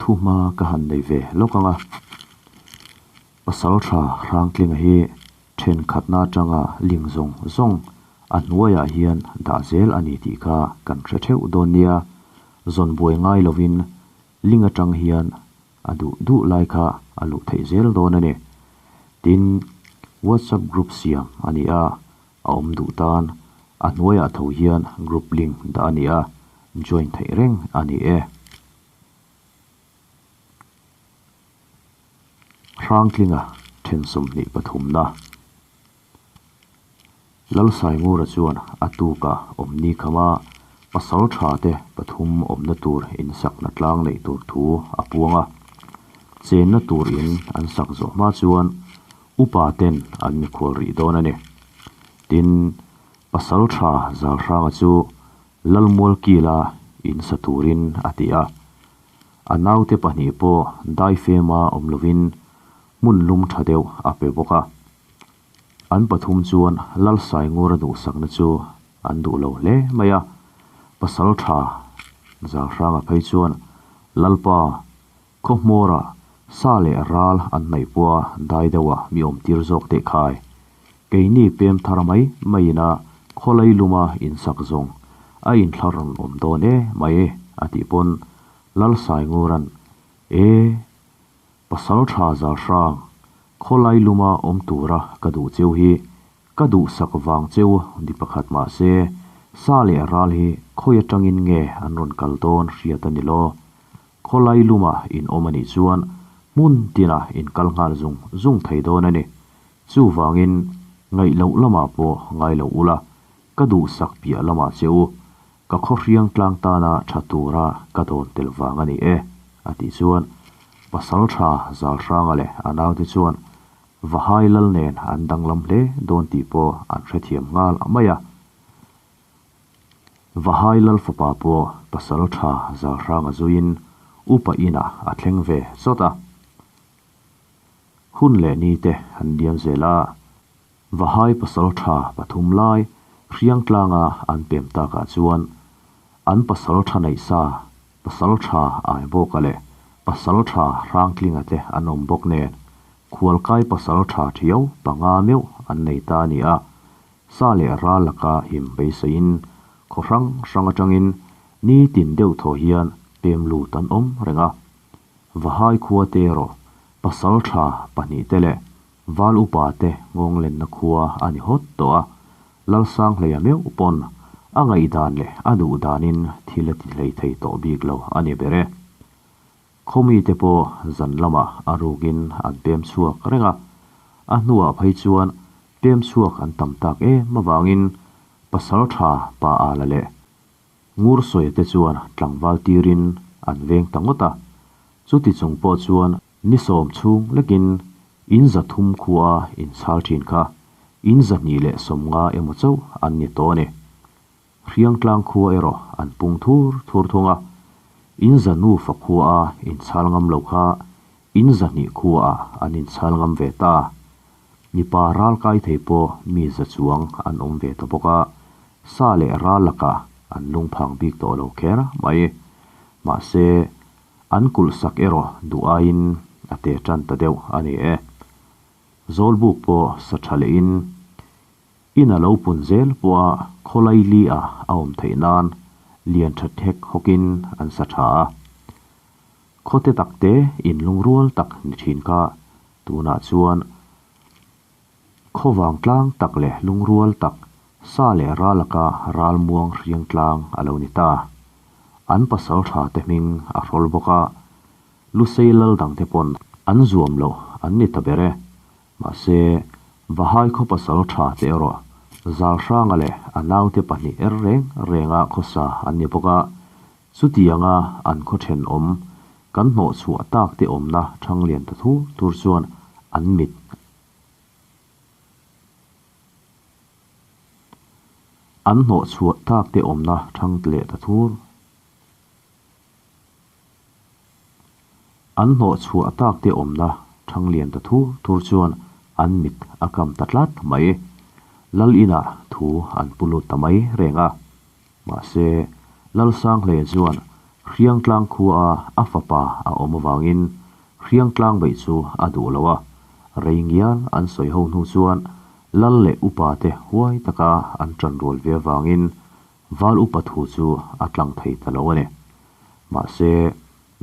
Thu hma ka han nei ve lawk ang a. Pasaltha Hrangtlinga hi thenkhatna atanga ling zawng zawng a hnuaiah hian dah zel a ni tih kha kan hre theuh dawn nia. Zawn buai ngai lovin ling atang hian a duh duh lai kha a luh theih zel dawn a ni. Tin, WhatsApp group siam a ni a, a awm duh tan a hnuaiah tho hian group link dah a ni a, join theih reng a ni e. Hrangtlinga then 23na Lalsaingura chuan a tuka awmni khama pasal tha te pathum awmna tur in sakna tlang neih tur thu a puang a. Chenna tur in an sak zawh hma chuan upa ten an mikhual rih dawn a ni. Tin, pasal tha Zalhranga chu Lalmualkila in sa turin a ti a. A naute pahnih pawh daifema awm lovin hmun lum tha deuh a pe bawk a. An pathum chuan Lalsaingura duhsakna chu an duh lo hle mai a. Pasal tha Zalhranga phei chuan Lalpa Khawhmawra sa leh ral an hnaih pawha dai deuha mi awm tir zawk teh khai. Keini pem thar mai maiin a khawlai luma insak zawng a inthlar rawn awm dawn e mai a tih pawn Lalsaingura'n E! Pasal tha zal hrang, khawlai luma awm tura ka duh cheu hi ka duhsak vang cheu ni pakhat mah se sa leh ral hi khawi atangin nge an rawn kal dawn hriat a ni lo. Khawlai luma in awm a nih chuan hmun tinah in kal nghal zung zung thei dawn a ni. Chuvangin ngaih loh lamah pawh ngai lo ula, ka duhsak piah lamah che u, ka khawhriang tlang tana tha tura ka dawn tel vang a ni e, a tih chuan pasal tha Zalhranga leh a naute chuan Vahai lal nen an danglam hle dawn tih pawh an hrethiam nghal mai a. Vahai lal fapa pawh pasal tha Zalhranga zuiin upa inah a thleng ve chawt a. Hun leh ni te an liam zel a, Vahai pasal tha pathum lai Hriangtlanga an pem takah chuan an pasal tha neih sa pasal tha Aibawka leh pasal tha Hrangtlinga te an awm bawk nen khualkai pasal tha thiau panga meuh an nei ta a ni a. Sa leh ral laka him beiseiin khaw hrang hrang atangin nitin deuh thaw hian pem lut an awm reng a. Vahai khua te erawh pasal tha pahnih te leh val upa te nghawng lenna khua a ni hawt tawh a, Lalsanghleia meuh pawn a ngaihdan leh a duh danin thil a ti hlei thei tawh bik lo a ni ber e. Khawmite pawh zan lamah a rukin an pem chhuak reng a, a hnuah phei chuan pem chhuak an tam tak em avangin pasal tha pa ala leh Ngursawi te chuan tlangval tirin an veng ta ngawt a, chuti chung pawh chuan ni sawm chhung lekin in 300 khua inchhal thin kha in 250 emaw chauh an ni tawh a ni. Hriangtlang khua erawh an pung thur thur thung a, in za nufa khua a inchhal ngam lo kha in 200 khua ah an inchhal ngam ve ta. Mipa ral kai thei pawh mi za chuang an awm ve ta bawk a, sa leh ral lakah an lungphang bik tawh lo kher mai. Mahse, an kulh sak erawh duh aiin a te tan ta deuh a ni e. Zawlbuk pawh sa tha lehin In a lo pun zel pawha khawlai li ah a awm theih nan lian tha thek hawkin an sa tha a. Khawte tak te in lungrual tak ni thin kha tunah chuan khawvang tlang tak leh lungrual tak sa leh ralaka ral muang hriang tlang a lo ni ta. An pasal tha te hming a hrawl bawk a, Lusei lal dangte pawn an zuam loh an ni ta ber e. Mahse, Vahai khaw pasal tha te erawh Zalhranga leh a naute pahnih er reng renga khawsa an ni bawk a, chutianga an khaw thenawm kan hnawh chhuah tak te awmna Thanglian ta thur thur chuan an mit an hnawh chhuah tak te awmna Thang leh ta thur An hnawh chhuah tak te awmna Thanglian ta thur thur chuan an mit a kam ta tlat mai. Lal inah thu an pu lut ta mai reng a. Mahse, Lalsanghleia chuan Hriangtlang khuaa a fapa a awm avangin Hriangtlang beih chu a duh lo a, rei ngial an sawi ho hnu chuan Lal leh upa te huai taka an ṭan rual ve avangin Val upa thu chu a tlang thei ta lo a ni. Mahse,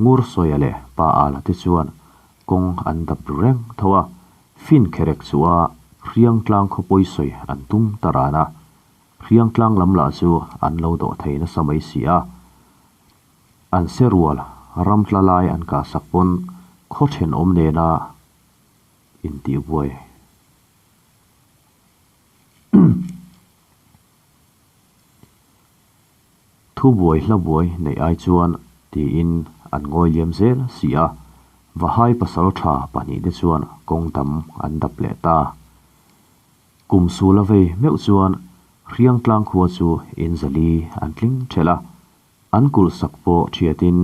Ngursawia leh Pa Ala te chuan kawng an dap ru reng tho a, fin kherek chu a Hriangtlang khawpawi sawi an tum ta ran a. Hriangtlang lam lah chu an lo dawh thei nasa mai si a. An se rual ram tla lai an kah sak pawn khaw thenawm nena intihbuai. Thubuai hlabuai neih ai chuan tiin an ngawi liam zel si a, Vahai pasaltha pahnihte chuan kawng tam an dap leh ta. Kum sul a vei meuh chuan Hriangtlang khua chu in zali an tling thelh a, an kulh sak pawh thiatin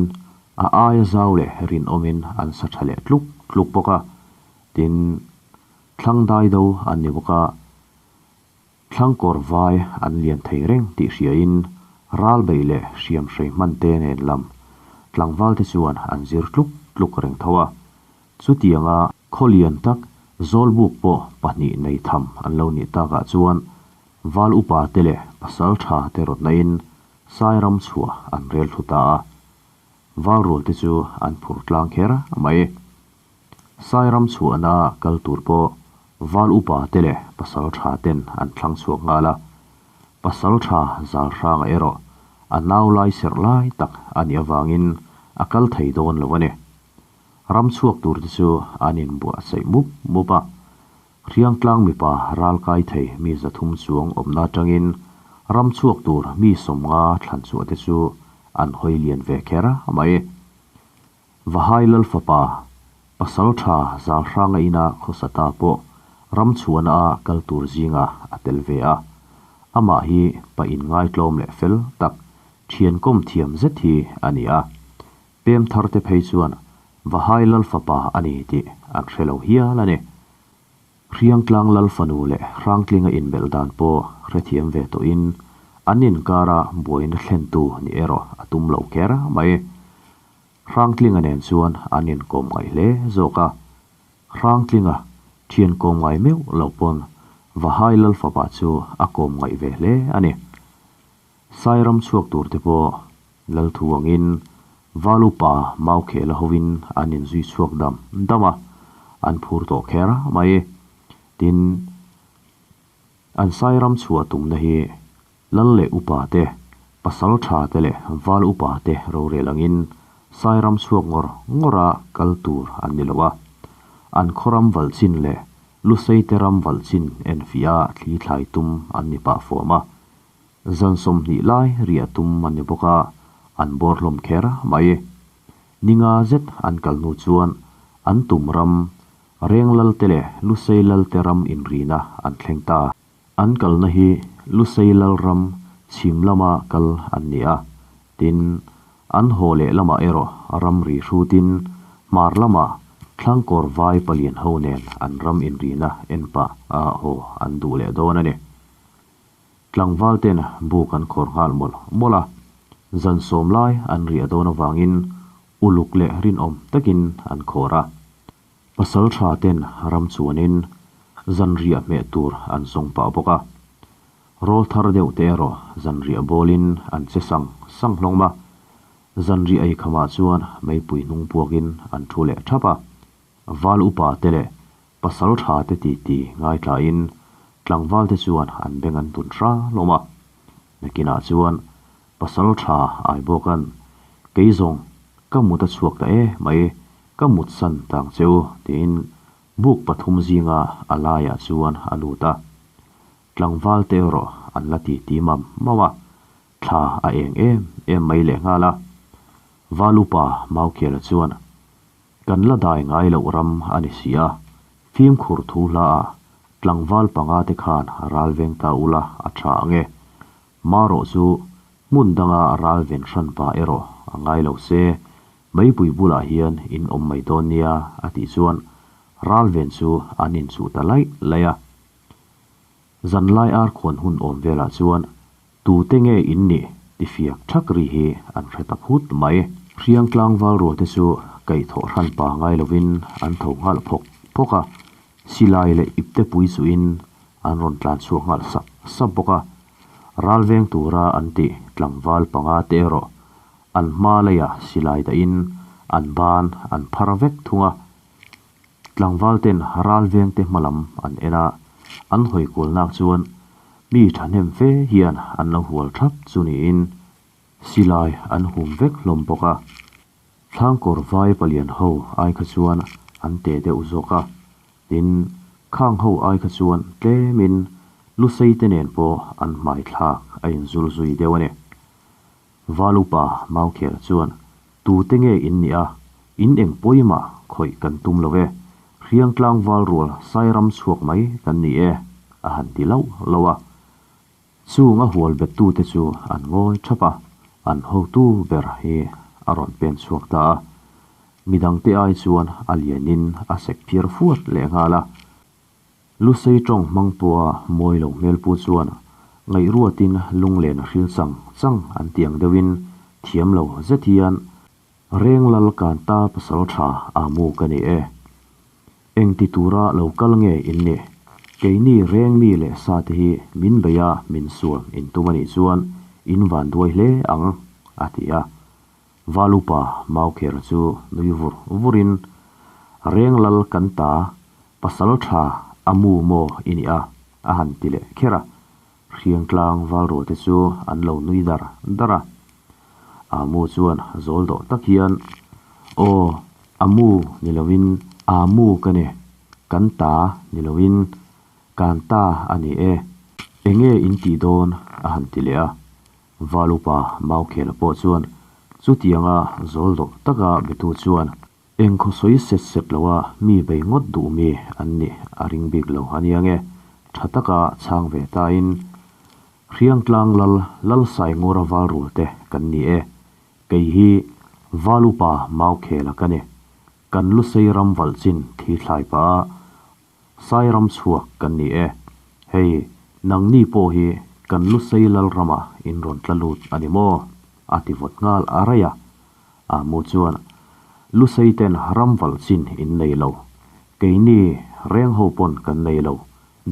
a aia zau leh rinawmin an sa tha leh tluk tluk bawk a, tin, thlang dai do an ni bawk a, thlang kawr vai an lian thei reng tih hriain ral beih leh hriam hrei hman te nen lam tlangval te chuan an zir tluk tluk reng tho a, chutianga khaw lian tak Zawlbuk pawh pahnih nei tham an lo nih takah chuan Val upa te leh pasal tha te rawtna-in Sairam chhuah an rel thlu ta a, Val rual te chu an phur tlang kher mai. Sairam chhuahna kal tur pawh Val upa te leh pasal tha ten an thlang chhuak nghal a, pasal tha zal hranga erawh a nau lai serh lai tak a nih avangin a kal thei dawn lo a ni. Ram chhuak tur te chu an inbuatsaih mup mup a, Hriangtlang mipa ral kai thei mi 300 chuang awmna atangin ram chhuak tur mi 50 thlan chhuah te chu an hawi lian ve kher mai. Vahai Lal fapa, pasal tha zal hranga ina khawsa ta pawh ram chhuahna a kal tur zinga a tel ve a. Amah hi pa inngaitlawm leh fel tak, thian kawm thiam zet hi a ni a. Pem thar te phei chuan Vahai Lal fapa a ni tih an hre lo hial a ni. Hriangtlang Lal fanu leh Hrangtlinga inbelh dan pawh hrethiam ve tawhin an inkara buaina thlentu ni erawh a tum lo kher mai. Hrangtlinga nen chuan an inkawm ngaih hle zawk a. Hrangtlinga thian kawm ngai meuh lo pawn Vahai Lal fapa chu a kawm ngaih ve hle a ni. Sairam chhuak tur te pawh Lalthu angin Valupa Maukhela hovin an inzui chhuak dam dam a, an phur tawh kher mai. Tin, an Sairam chhuah tumna hi Lal leh upa te, pasal tha te leh Val upa te rorel angin Sairam chhuak ngawr ngawra kal tur an ni lo a. An khawram valh chin leh Lusei te ram valh chin enfiah a thli thlai tum an ni pah fuam a. Zan 20 lai riah tum an ni bawk a, an bawr hlawm kher mai. Ninga zet an kal hnu chuan an tum ram, Reng lal te leh Lusei lal te ram inrina an thleng ta. An kalna hi Lusei lal ram chhim lama kal an ni a, tin, an haw leh lamah erawh ramri hrutin hmar lamah Thlangkawr vai palian ho nen an ram inrina en pah a haw an duh leh dawn a ni. Tlangval ten buk an khawr nghal mawlh mawlh a, zan 10 lai an riah dawn avangin uluk leh rinawm takin an khawr a. Pasal tha ten ram chuanin zan riah hmeh tur an zawng pah bawk a. Rawl thar deuh te erawh zan riah bawlin an che sang sang hlawm a. Zan riah ei khamah chuan meipui hnung puakin an thu leh thap a. Val upa te leh pasal tha te titi ngaithlain tlangval te chuan an beng an tun hra hlawm a. Nakinah chuan pasal tha ai bawkan kei zawng ka mut a chhuak ta e mai, ka mut san tang cheu tiin buk pathum zinga a laiah chuan a lut a. Tlangval te erawh an la titi mam mam a, thla a eng em em mai lehnghal a. Val upa Maukhela chuan Kan la dai ngai loh ram a ni si a, fimkhur thu hla ah tlangval panga te khan ral veng ta ula a tha ang e. Marawh chu hmun danga ral ven hran pa erawh a ngai lo se, meipui bulah hian in awm mai dawn nia a tih chuan ral ven chu an inchuh ta laih laih a. Zanlai ar khuan hun awm velah chuan tute nge in nih? ti fiak thak ri hi an hre ta phut mai. Hriang tlangval rual te chu kaihthawh hran pa ngai lovin an tho nghal phawk phawk a, silai leh ipte pui chuhin an rawn tlan chhuak nghal sap sap bawk a. Ral veng tura an tih tlangval panga te erawh an hma leiah silai dahin an ban an phar vek thung a. Tlangval ten ral veng te hmalam an en a, an hawi kual nak chuan mi thahnem fe hian an lo hual thap chu niin silai an hum vek hlawm bawk a. Thlangkawr vai palian ho ai kha chuan an te deuh zawk a, tin khang ho ai kha chuan tlemin lusei te nen pawh an hmai thlak a inzul zui deuh a ni. Valupa Maukhel chuan, Tute nge in nih a, in eng pawimah khawih kan tum lo e, Hriangtlang val rual Sairam chhuak mai kan ni e, a han ti lauh lauh a. Chung a hual bettute chu an ngawi thap a, an hotu ber hi a rawn pen chhuak ta a. Midangte ai chuan a lianin a sek phiar fuat lehnghal a. Lusei tawng hmang pawha mawi lo hmel pu chuan ngaihruatin lunglen a hril chang chang an ti ang deuhin thiam lo zet hian Reng lal kan ta pasal tha a mu ka ni e. Eng ti tura lo kal nge in nih? Keini reng mi leh sa te hi min bei a min suam in tum a nih chuan in van duai hle ang a ti a. Valupa Maukher chu nui vur vurin Reng lal kan ta Pasal tha a mu maw i nih a? a han ti leh kher a. Hriangtlang valrual te chu an lo nui dar dar a. A mu chuan zawl dawh tak hian, Aw, a mu ni loin a mu ka ni, kan ta ni loin kan ta a ni e, enge in tih dawn? a han ti leh a. Valupa Maukhela pawh chuan chutianga zawl dawh taka betu chuan, Eng khaw sawi set set loa mi bei ngawt duh mi an nih a ring bik lo a nia nge, tha taka chhang ve tain Hriangtlang lal Lalsaingura val rual te kan ni e, kei hi Valupa Maukhela ka ni, kan Lusei ram valh chin thi thlai pah a Sairam chhuak kan ni e, hei nangni pawh hi kan Lusei lal ramah in rawn tla lut a ni maw? a ti vawt nghal a raih a. A mu chuan, Lusei ten ram valh chin in nei lo. Keini reng ho pawn kan nei lo.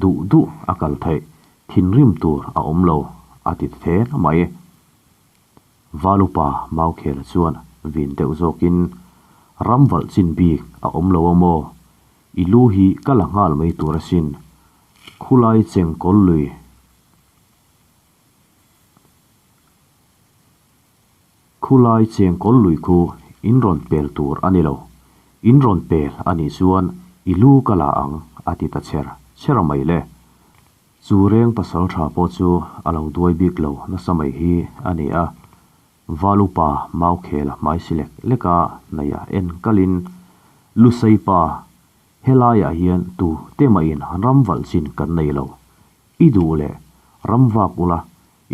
Duh duh a kal theih, thinrim tur a awm lo, a ti then mai. Valupa Maukhela chuan vin deuh zawkin, Ram valh chin bik a awm lo a maw? I lu hi ka la nghal mai tur asin. Khulai chengkawl lui. Khulai chengkawl lui khu in rawn pel tur a ni lo. In rawn pel a nih chuan i lu ka la ang a ti ta chher chher mai le. Chu reng pasal tha pawh chu a lo duai bik lo nasa mai hi a ni a. Valupa Maukhela hmai si lek lek a hnaih en kalin Luseipa helaiah hian tu te mahin ram valh chin kan nei lo. I duh leh ram vak ula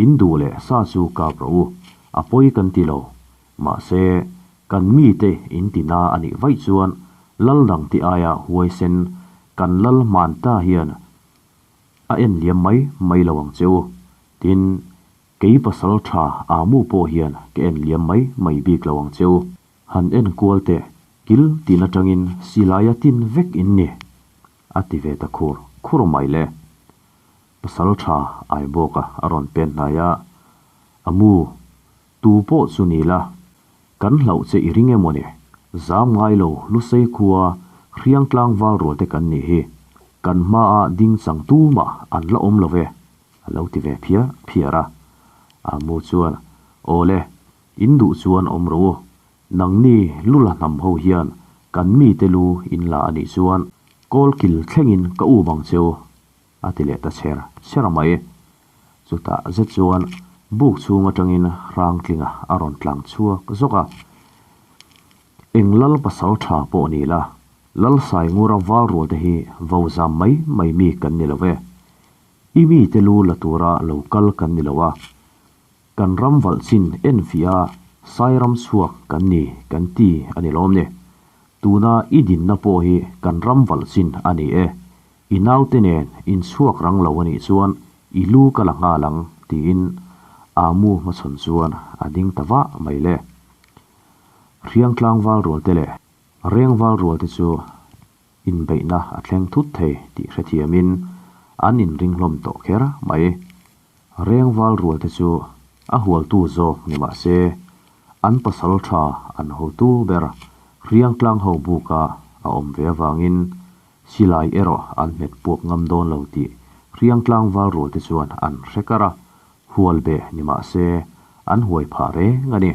In duh leh sa chu kap rawh u, a pawi kan ti lo. Mahse, kan mite in ti na a nih vaih chuan lal dang ti aia huaisen kan lal hman ta hian a en liam mai mai lo ang che u. Tin, kei pasal tha Amu pawh hian ka en liam mai mai bik lo ang che u. Han en kual teh, kil tin atangin silaia tin vek in ni, a ti ve ta khur khur mai le. Pasal tha Aibawka a rawn pen hnai a, A mu, tu pawh chu ni la, kan hlauh che i ring emaw ni? Zam ngai lo Lusei khua Hriangtlang val rual te kan nih hi, kan hmaa ding chang tumah an la awm lo ve, a lo ti ve phiar phiar a. A mu chuan, Aw le, in duh chuan awm rawh u, nangni lu la hnam ho hian kan mite lu in la a nih chuan kawlkil thlengin ka u bang che u, A ti leh ta chher chher mai. Chutah zet chuan buk chhung atangin Hrangtlinga a rawn tlang chhuak zawk a. Eng lal pasal tha pawh ni la, Lal Saingura val rual te hi vo zam mai mai mi kan ni lo ve. I mite lu la tura lo kal kan ni lo a. Kan ram valh chin en fiah a Sairam chhuak kan ni kan ti a ni lawm ni. Tuna i dinna pawh hi kan ram valh chin a ni e. I naute nen in chhuak rang lo a nih chuan i lu ka la nghal ang, tiin Amu hmachhawn chuan a ding ta vah mai le. Hriangtlang val rual te leh Reng val rual te chu inbeihna a thleng thut thei tih hrethiamin an inring hlawm tawh kher mai. Reng val rual te chu a hualtu zawk ni mah se, an pasal tha an hotu ber Hriangtlang ho buka a awm ve avangin Silai erawh an hmet puak ngam dawn lo tih Hriangtlang val rual te chuan an hre kar a, hual beh ni mah se an huai phah reng a ni.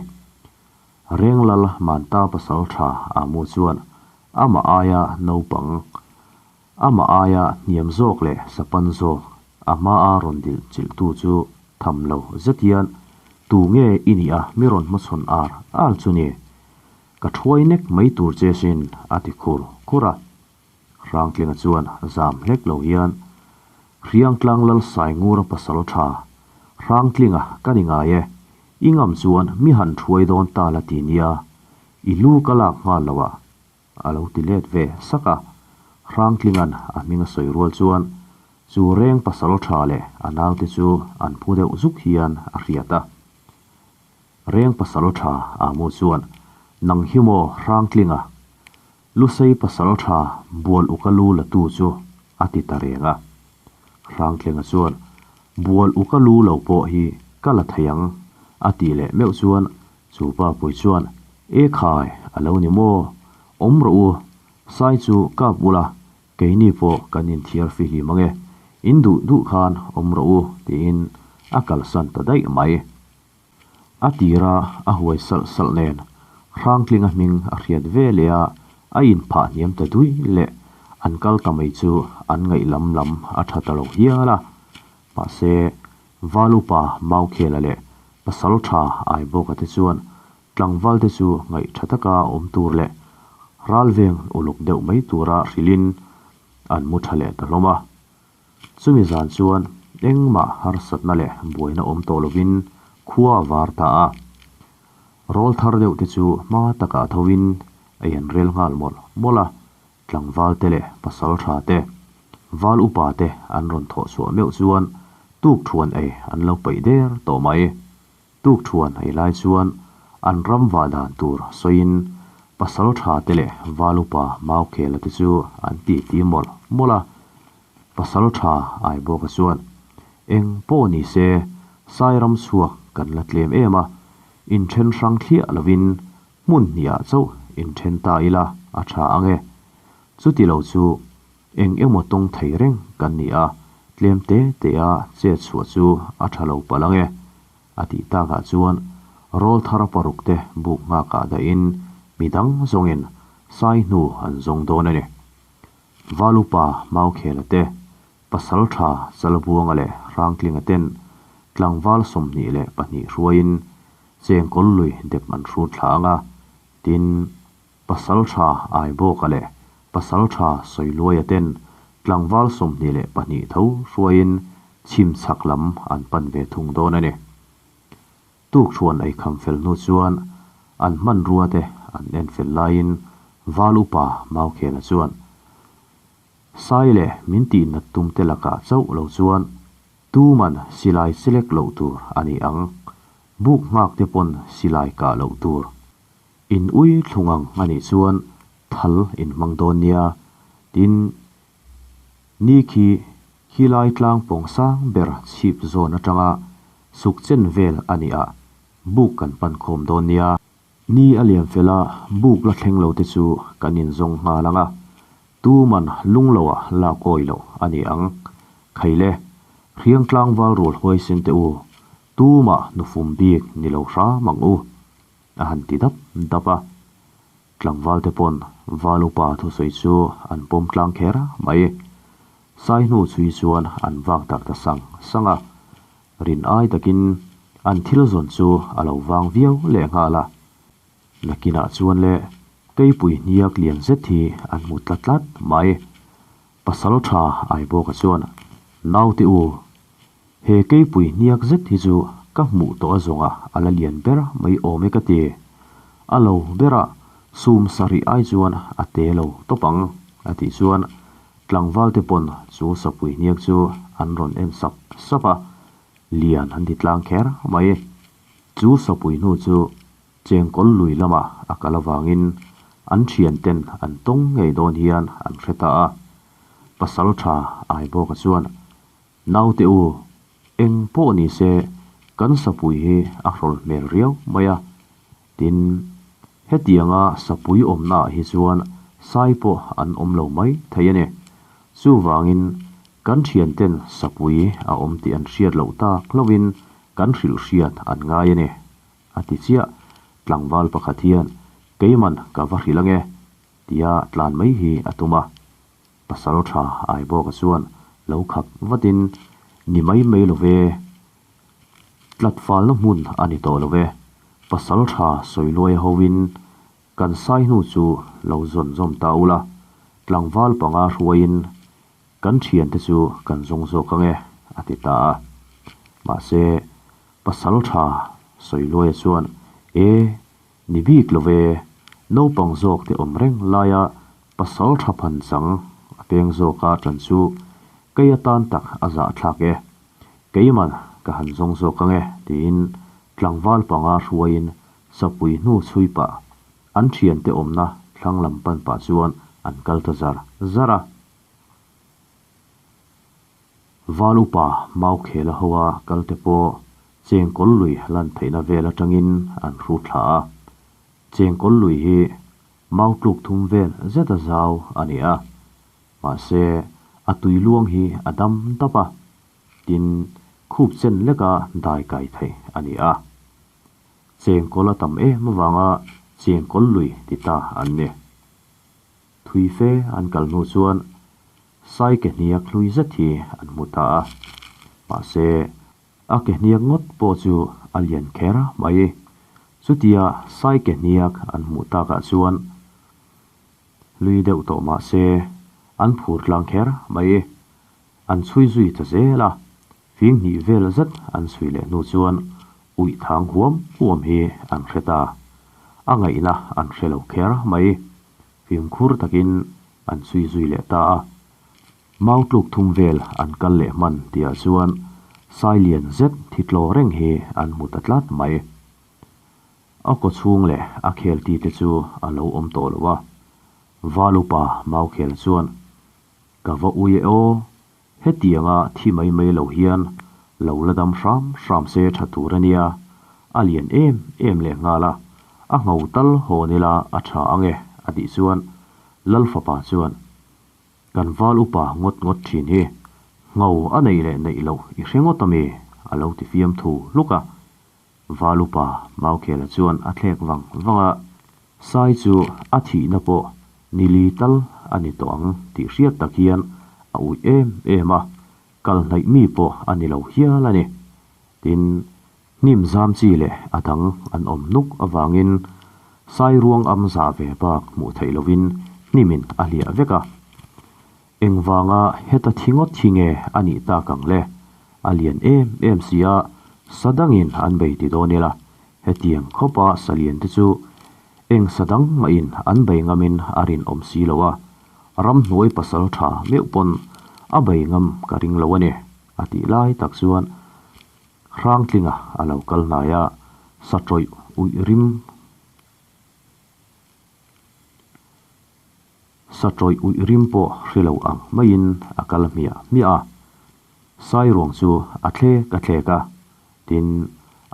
Renglal Manta pasal tha Amu chuan amah aia naupang, amah aia hniam zawk leh sapan zawk a hmaa rawn dilh chilhtu chu tham lo zet hian tu nge i nih a mi rawn hmachhawn ar ar chu ni? Ka thuai nek mai tur che sin a ti khur khur a. Hrangtlinga chuan zam hlek lo hian Hriangtlang lal Saingura pasal tha Hrangtlinga ka ni ngai e, i ngam chuan mi han thuai dawn ta la ti nia, i lu ka lak nghal lo a a lo ti let ve sak a. Hrangtlinga'n a hming a sawi rual chuan chu reng pasal tha leh a naute chu an phu deuh zuk hian a hriat a. Reng pasal tha Amu chuan, Nang hi maw Hrangtlinga? Lusei pasal tha bual uka lu la tu chu a ti ta reng a. Hrangtlinga chuan, Bual uka lu lo pawh hi ka la thei ang a tih leh meuh chuan chu pa pui chuan, E khai, a lo ni maw? Awm rawh u, sai chu kap ula, Keini pawh kan inthiar fihlim ang e, in duh duh khan awm rawh u tiin a kalsan ta daih mai. A tira a huai salh salh nen Hrangtlinga hming a hriat ve leh a, a inphah hniam ta dui leh an kal ta mai chu an ngaih lam lam a tha ta lo hial a. Mahse, Valupa Maukhela leh Pasaltha Aibawka te chuan Tlangval te chu ngaih tha taka awm tur leh ralveng uluk deuh mai tura hrilhin an mu tha leh ta hlawm a. Chumi zan chuan engmah harsatna leh buaina awm tawh lovin khua a var ta a. Rawl thar deuh te chu hma takah thovin a in rel nghal mawlh mawlh a, tlangval te leh pasal tha te, val upa te an rawn thawh chhuah meuh chuan tuk thuan ei an lo paih der tawh mai. Tukṭhuan ei lai chuan an ram vah dan tur sawiin pasal ṭha te leh val upa Maukhela te chu an ti ti mawlh mawlh a. Pasal ṭha Aibawka chuan, Eng pawh ni se, Sairam chhuak kan la tlem em a, inṭhen hrang thliah lovin hmun hniah chauh inṭhen ta ila a ṭha ang e. Chuti lo chu Eng emaw tawng thei reng kan ni a, tlem te te a chet chhuah chu a tha lo palh ang e, a tih takah chuan rawl thar paruk te buk nghakah dahin mi dang zawngin sai hnu an zawng dawn a ni. Valupa Maukhela te, Pasal tha Chalbuanga leh Hrangtlinga ten tlangval 22 hruaiin chengkawl lui dep an hrut thla ang a, tin, Pasal tha Aibawka leh Pasal tha Sawiluaia ten tlangval 22 tho hruaiin chhim chhak lam an pan ve thung dawn a ni. Tukṭhuan ei kham fel hnu chuan an hmanrua te an en fel laiin Val upa Maukhela chuan, Sai leh min tih nat tum te lakah chauh lo chuan tuman silai chelek loh tur a ni ang, buk nghak te pawn silai kah loh tur. In ui thlung ang a nih chuan thal in hmang dawn nia, tin, ni khi khilai tlang pawng sang ber chhip zawn atanga suk chen vel a nih ah buk kan pan khawm dawn nia. Ni a liam fel a, buk la thleng lo te chu kan in zawng nghal ang a, tuman lung lo ah lak awi loh a ni ang. Khaile, hriang tlangval rual huaisen te u, tumah nufum bik ni lo hram ang u. A han ti dap dap a, tlangval te pawn val upa thusawi chu an pawm tlang kher mai. Sai hnu chhui chuan an vak darh ta sang sang a, rin ai takin an thil zawn chu a lo vang viau leh nghal a. Nakinah chuan le keipui hniak lian zet hi an hmu tlat tlat mai. Pasal tha Aibawka chuan, Naute u, He keipui hniak zet hi chu ka hmuh tawh a zawnga a la lian ber mai awm e ka ti. A lo berah sum sarih ai chuan a te lo tawp ang a tih chuan tlangval te pawn chu sapui hniak chu an rawn en sap sap a. Lian an ti tlang kher mai. Chu sapui hnu chu Chengkawl lui lamah a kal avangin an thianten an tawng ngei dawn hian an hre ta a. Pasaltha Aibawka chuan, Naute u, eng pawh ni se kan sapui hi a hrawl hmel riau mai a. Tin, hetianga sapui awmnaah hi chuan sai pawh an awm lo mai thei a ni. Chuvangin kan thianten sapui a awm tih an hriat loh tak hlauhin kan hrilh hriat an ngai a ni. A ti chiah, tlangval pakhat hian keiman ka va hrilh ange tia tlan mai hi a tum a. Pasal tha Aibawka chuan lo khap vatin, Ni mai mai lo ve, tlatfalna hmun a ni tawh lo ve, pasal tha sawiluai hoin kan sai hnu chu lo zawn zawm ta ula, tlangval panga hruaiin kan thiante chu kan zawng zawk ange a ti ta a. Mahse, Pasal tha Sawiluaia chuan, E, ni bik lo ve, naupang zawk te awm reng laia pasal tha phan chang a peng zawka tan chu kei atan tak a zahthlak e. Keiman ka han zawng zawk ange tiin tlangval panga hruaiin sapui hnu chhui pah an thiante awmna thlang lam pan pah chuan an kal ta zar zar a. Val upa Maukhela hoa kal te pawh Chengkawl lui lan theihna vel atangin an hru thla a. Chengkawl lui hi mau tluk thum vel zet a zau a ni a. Mahse, a tui luang hi a dam dap a, tin khup chen leka dai kai theih a ni a. Chengkawl a tam em avanga Chengkawl lui ti ta an ni. Thui fe an kal hnu chuan Sai ke hniak hlui zet hi an hmu ta a, mahse a ke hniak ngawt pawh chu a lian kher mai. Chutia sai ke hniak an hmuh takah chuan hlui deuh tawh mahse an phur tlang kher mai. An chhui zui ta zel a, fing hnih vel zet an chhui leh hnu chuan uih thang huam huam hi an hre ta. A ngaihna an hre lo kher mai. Fimkhur takin an chhui zui leh ta a. Mau tluk thum vel an kal leh hman tihah chuan sai lian zet thi tlaw reng hi an hmu ta tlat mai. A kaw chhung leh a khel ti te chu a lo awm tawh lo a. Val upa mau khel chuan, Ka va ui e aw, hetianga thi mai mai lo hian lo la dam hram hram se tha tur a nia, a lian em em leh nghal a, a ngho tal hawn ila a tha ang e a tih chuan Lal fapa chuan, Kan val upa ngawt ngawt thin hi, ngho a neih leh neih loh i hre ngawt ami? a lo ti fiam thu hluk a. Val upa Maukhela chuan a thlek vang vang a, Sai chu a thihna pawh ni li tal a ni tawh ang tih hriat tak hian a uih em em a, kal hnaih mi pawh a ni lo hial a ni. Tin, hnim zam chi leh a dang an awm nuk avangin sai ruang am zah ve bak hmuh theih lovin hnimin a hliah vek a. Engvanga heta thi ngawt hi nge a nih tak ang le? A lian em em si a, sa dangin an bei ti dawn ila, hetiang khawpa sa lian te chu eng sa dang mahin an bei ngamin a rinawm si lo a, ramhnuai pasal tha meuh pawn a bei ngam ka ring lo a ni, a tih lai tak chuan Hrangtlinga a lo kal hnai a, sa tawih uih rim Sa tawih uih rim pawh hre lo ang maiin a kal hmiah hmiah a. Sai ruang chu a thlek a thlek a, tin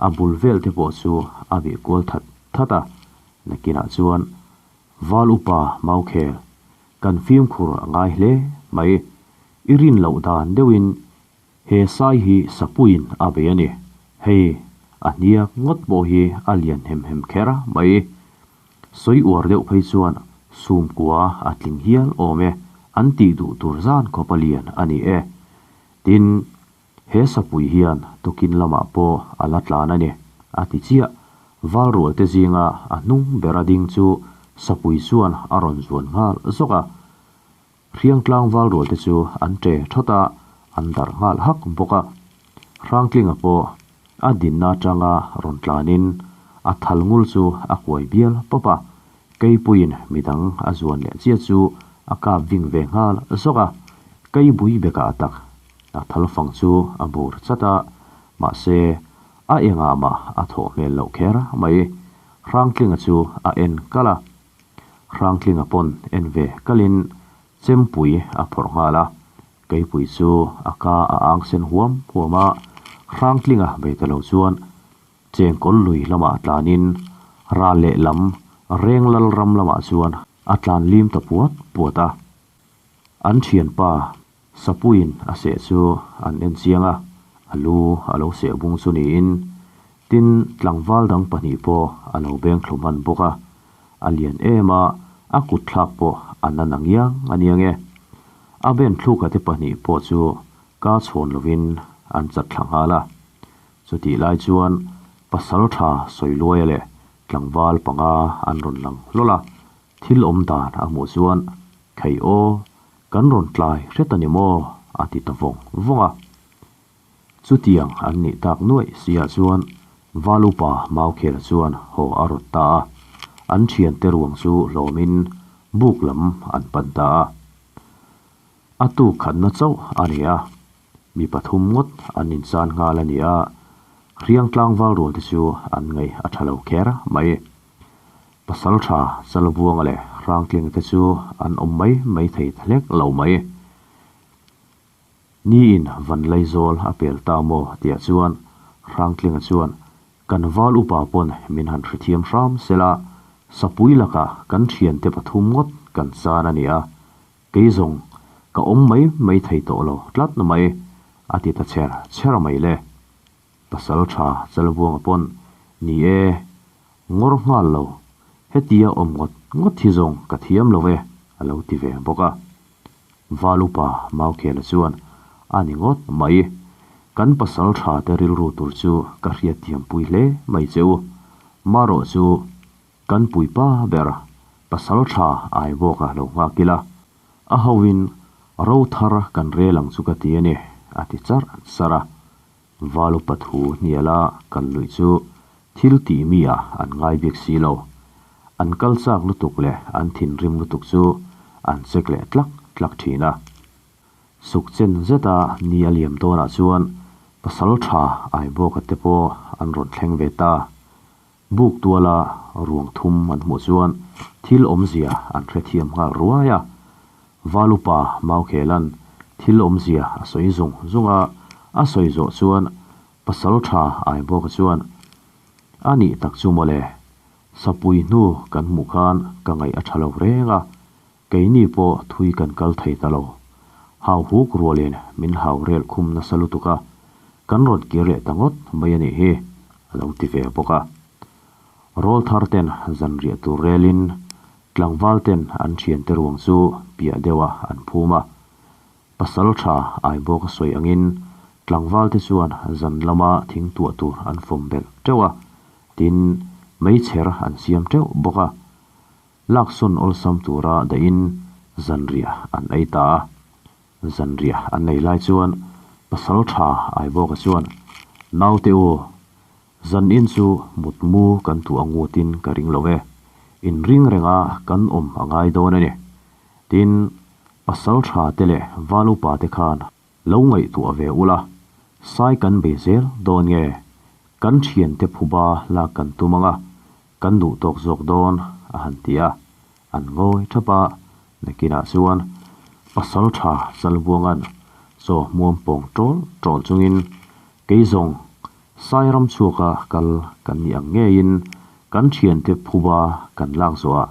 a bul vel te pawh chu a bih kual that that a. Nakinah chuan Val upa Maukhel, kan fimkhur a ngai hle mai. I rin loh dan deuhin He sai hi sapuiin a bei a ni. Hei, a hniak ngawt pawh hi a lian hem hem kher mai. Sawi uar deuh phei chuan sumkua a tling hial awm e, an tih duh tur zan khawp a lian a ni e. Tin, he sapui hian tukin lamah pawh a la tlan a ni, a ti chiah. Valrualte zinga a hnung bera ding chu sapui chuan a rawn zuan nghal zawk a. Hriangtlang valrualte chu an ṭe thawt a, an darh nghal hak bawk a. Hrangtlinga pawh a dinna atanga rawn tlanin a thal ngul chu a kuai bial pawp a, Keipuiin midang a zuan leh chiah chu a kap ving ve nghal zawk a, Keibui bekah tak a thal fang chu a bur chat a. Mahse, a engah mah a thawh hmel loh kher mai. Hrangtlinga chu a en kal a. Hrangtlinga pawn en ve kalin chempui a phawrh nghal a. Keipui chu a ka a ang sen huam huam a, Hrangtlinga bei ta lo chuan Chengkawl lui lamah tlanin ral lehlam Renglal ram lamah chuan a tlan lim ta puat puat a. An thianpa Sapuiin a seh chu an en chiang a, a lu a lo seh bung chu niin, tin tlangval dang pahnih pawh a lo beng thlu hman bawk a, a lian em a, a kut thlak pawh a na na ngiang a nia nge. A ben thluka te pahnih pawh chu ka chhawn lovin an chat thla nghal a. Chutih lai chuan pasal tha Sawiluaia leh tlangval panga an rawn lang hlawl a, thil awm dan a hmuh chuan, Khei aw, kan rawn tlai hret a ni maw? a ti ta vawng vawng a. Chutiang an nih tak nuaih siah chuan Valupa Maukhela chuan haw a rawt ta a, an thiante ruang chu hlawmin buk lam an pan ta a. A tuk khatna chauh a ni a, mi pathum ngawt an inchan nghal a ni a, hriang tlangval rual te chu an ngaih a tha lo kher mai. Pasal tha Chalbuanga leh Hrangtlinga te chu an awm mai mai thei ta hlek lo mai. Niin Vanlaizawl a pel ta maw tiah chuan Hrangtlinga chuan kan val upa pawn min han hrethiam hram sela, Sapui lakah kan thiante pathum ngawt kan chan a ni a, Kei zawng ka awm mai mai thei tawh lo tlat mai, a ti ta cher cher mai le. Pasal tha Chalbuanga pawn, Ni e, ngawr nghal lo, hetia awm ngawt ngawt hi zawng ka thiam lo e, a lo ti ve bawk a. Val upa Maukhela chuan, A ni ngawt mai, kan pasal tha te rilru tur chu ka hriatthiam pui hle mai che u. Marawh chu Kan puipa ber pasal tha ai bawk a lo nghak ila, a hoin ro thar kan rel ang chu ka ti a ni, a ti charh charh a. Val upa thu hniala kal luih chu thil tih mi ah an ngai bik si lo. An kal chak lutuk leh an thinrim lutuk chu an check leh tlak tlak thin a. Suk chen zeta ni a liam dawnah chuan pasal tha ai bawka te pawh an rawn thleng ve ta. Buk tuala ruang thum an hmuh chuan thil awmzia an hrethiam nghal ruai a. Valupa Maukhelan thil awmzia a sawi zung zung a, a sawi zawh chuan pasal tha Aibawka chuan, A nih tak chu mawle, sapui hnu kan hmuh khan ka ngaih a tha lo reng a, keini pawh thui kan kal thei ta lo. Hau huk rualin min hau rel khum nasa lutuk a, kan rawn kir leh ta ngawt mai a nih hi, a lo ti ve bawk a. Rawl thar ten zanriah tur relin tlangval ten an thiante ruang chu piah deuha an phum a. Pasal tha Aibawk a sawi angin tlangval te chuan zan lama thing tuah tur an fawm belh teuh a, tin meichher an siam teuh bawk a. Laksawn awlsam tura dahin zanriah an ei ta a. Zanriah an nei lai chuan pasal tha Aibawka chuan, Naute u, zan in chu mutmu kan tuah ngutin ka ring lo e, inring renga kan awm a ngai dawn a ni. Tin, pasal tha te leh val upa te khan lo ngaihtuah ve ula, sai kan bei zel dawn nge, kan thiante phuba lak kan tum anga, Kan duh tawk zawk dawn, a han ti a. An ngawi thap a, nakinah chuan pasal tha Chalbuanga'n chaw hmuam pawng tawl tawl chungin kei zawng Sairam chhuaka kal kan nih ang ngeiin kan thiante phuba kan lak zawhah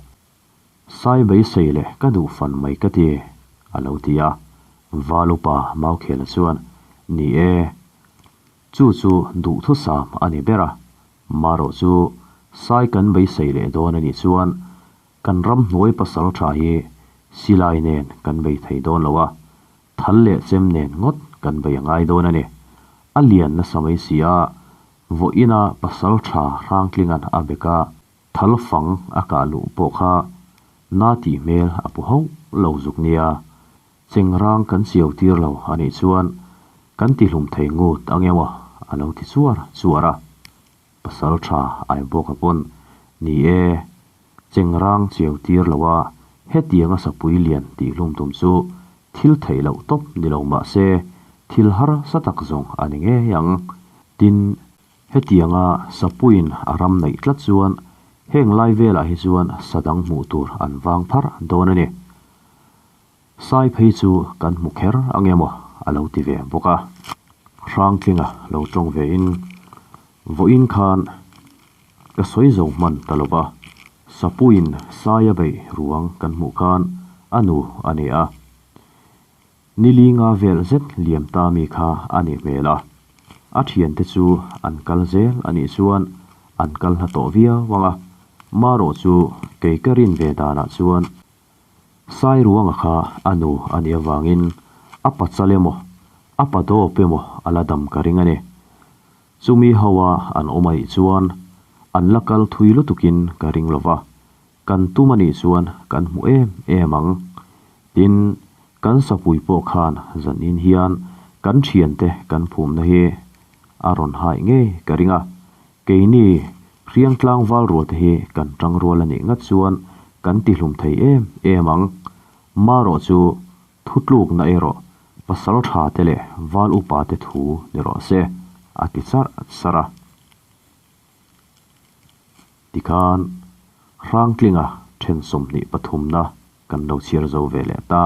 Sai beisei leh ka duh fan mai ka ti, a lo ti a. Val upa Maukhela chuan, Ni e, chu chu duhthusam a ni ber a, Marawh chu sai kan beisei leh dawn a nih chuan kan ramhnuai pasal tha hi silai nen kan bei thei dawn lo a, thal leh chem nen ngawt kan bei a ngai dawn a ni. A lian nasa mai si a, vawiina pasal tha Hrangtlinga'n a bek a, thal fang a kah luh pawh kha na tih hmel a pu hauh lo zuk nia. Chengrang kan chiau tir lo a nih chuan kan tihlum thei ngut ang emaw a lo ti chuar chuar a. Pasal tha Aibawka pawn, Ni e, chengrang chiau tir lo a, hetianga sapui lian tihlum tum chu thil theih loh tawp ni lo mah se thil harsa tak zawng a ni ngei ang. Tin, hetianga sapuiin a ram neih tlat chuan heng lai velah hi chuan sa dang hmuh tur an vang pharh dawn a ni. Sai phei chu kan hmu kher ang emaw a lo ti ve bawk a. Hrangtlinga lo tawng ve in, Vawiin khan ka sawi zo hman ta lo va, Sapuiin Saia beih ruang kan hmuh khan a nu a ni a. Ni li nga vel zet liam ta mi kha a nih hmel a. A thiante chu an kal zel a nih chuan an kal hla tawh viau ang a, marawh chu kei ka rin ve danah chuan Sairuanga kha a nu a nih avangin a pachal emaw, a pa dawp emaw a la dam ka ring a ni. Chumi hoa an awm anih chuan an la kal thui lutukin ka ring lo va, kan tum anih chuan kan hmu em em ang. Tin, kan sapui pawh khan zanin hian kan thiante kan phumna hi a rawn haih ngei ka ring a, Keini Hriangtlang valrual te hi kan tangrual a nih ngat chuan kan tihlum thei em em ang. Marawh chu thutlukna erawh pasal tha te leh val upa te thu ni rawh se, a ti charh charh a. Tikhan Hrangtlinga then 23 na kan lo chhiar zo ve leh ta.